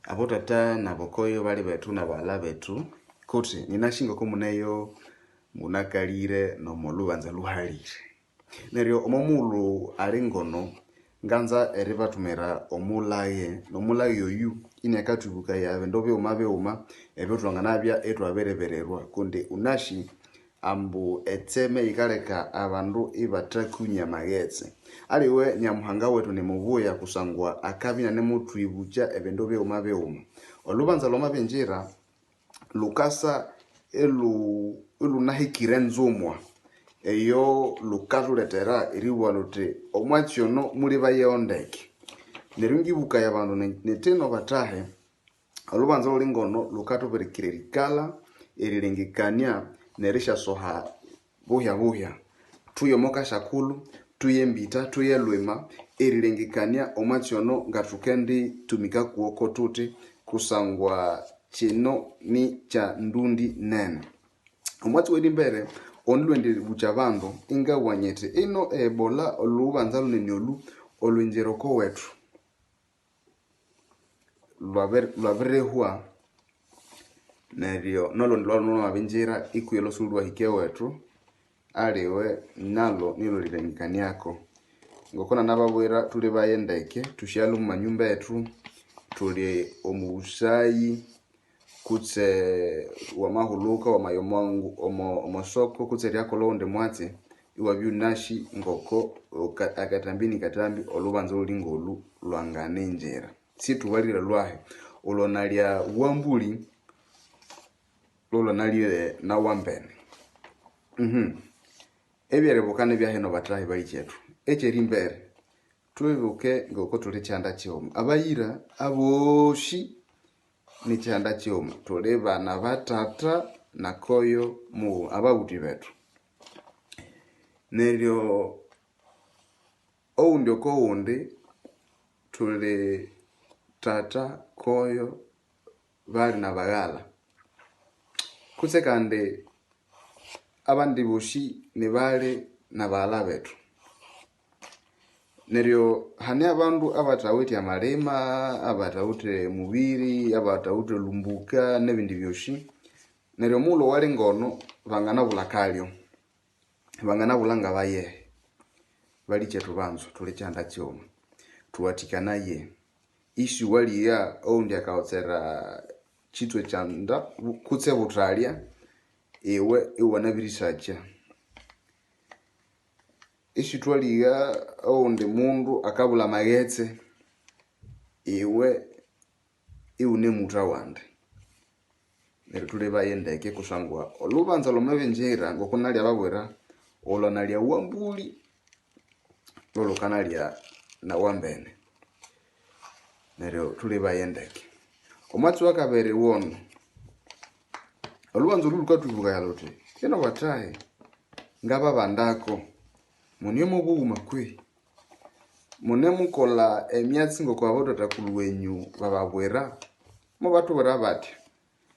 Abotata nabokoyo bali bethu nabaghalha bethu kuti ninasi ngoko muneyo munakalire nomo lubanza lhuhalire. Neryo omo mughulhu ali ngono nganza eribathumira omulhaghe, nomulhaghe oyu iniakathwibukaya ebindu bighuma bighuma ebyathwanganabya ithwabiribirirwa kundi wunasi ambu etseme yikaleka abandu ibathakunya amaghetse. Aliwe Nyamuhanga wethu nimubuya kusangwa akabya inianemuthwibukya ebindu bighuma bighuma. Olhubanza lwamabingira lhukasa ilhunahikire enzumwa eyo lhukathulethera eribugha lhuthi omwatsi ono mulebayewo ndeke. Neryo ngibukaya abandu nithino bathahe olhubanza olhuli ngono lhukathubirikira erikalha, erilengekania nerisyasoha buhya buhya. Thuye omo kasyakulhu, thuye embita, thuye elhwima erilengekania omwatsi ono ngathukenditumika kuwoko thuthi kusangwa kino ni kya ndundi nene. Omwatsi owerimbere onilwe indibukya abandu ingabugha nyithi ino Ebola olhubanza lunene olhu olwingira oko wethu lwabirihwa neryo nolhundi lwamabingira ikwihi lwasilhwahika ewethu aliwe nalho nilwerilengekaniako. Ngoko nanababwira thulebaye ndeke thusyalhe omu manyumba ethu thuli omu busayi kutse wamahulhuka wamaya omo soko kutse eriyakolha owundi mwatsi iwabya iwunasi ngoko akatambi ni katambi olhubanza olhuli ngolhu lwanganingira. Sithubalire lwahi olwanalya wambuli lolwanalire nawambene. Ebyeribuka nibyahino bathahi balikyethu. Ekyerimbere thwibuke ngoko thuli kyihanda kighuma. Abayira abosi nikyihanda kighuma. Thuli bana bathatha nakoyo mughuma ababuthi bethu. Neryo owundi okowundi thuli thatha koyo bali nabaghalha kutse kandi abandi bosi nibali nabaghalha bethu. Neryo hane abandu abathawithe amalima, abathawithe emubiri, abathawithe olhumbuka nebindi byosi. Neryo omughulhu owali ngono banganabulha akalyo, banganabulha ngabayehe. Balikyethu banzwa thuli kyihanda kighuma thuwathikanaye. Isiwaligha owundi akahotsera kithwa kyanda kutse buthalya iwe iwanabirisakya. Isithwaligha owundi mundu akabulha amaghetse iwe iwunemutha awandi. Neryo thulebaye ndeke kusangwa olhubanza lwamabingira ngoko nalyababwira olwanalya wambuli lolhukanalya nawambene. Neryo thulebaye ndeke. Omwatsi owakabiri wono, olhubanza olhu lhukathwibukaya lhuthi ino bathahi ngababandako mune omo bughuma kwehi? Munemukolha emyatsi ngoko abathathakulhu wenyu bababwira? Mobathubwira bathya,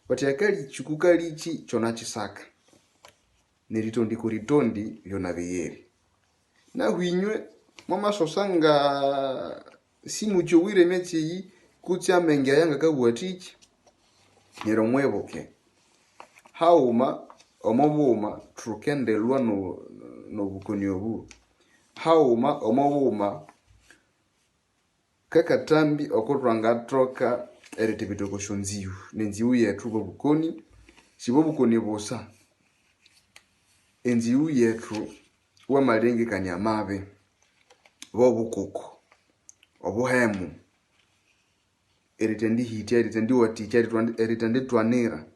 bathi akalikyi kukalikyi kyona kyisaka neritondi kuritondi byona bigheri. Nahu inywe mwamasosa nga simukyowire emyatsi eyi kutse amenge aya ngakabugha athiki. Neryo mwibuke haghuma omo bughuma thukendilhwa nobukoni obu. Haghuma omo bughuma kakatambi okothwangathoka erithibitha oko syonzighu nenzighu yethu bwobukoni sibwobukoni busa. Enzighu yethu wamalengekania amabi bwobukuku, obuhemu, erithendihitya, erithendiwathikya, erithendithwanira.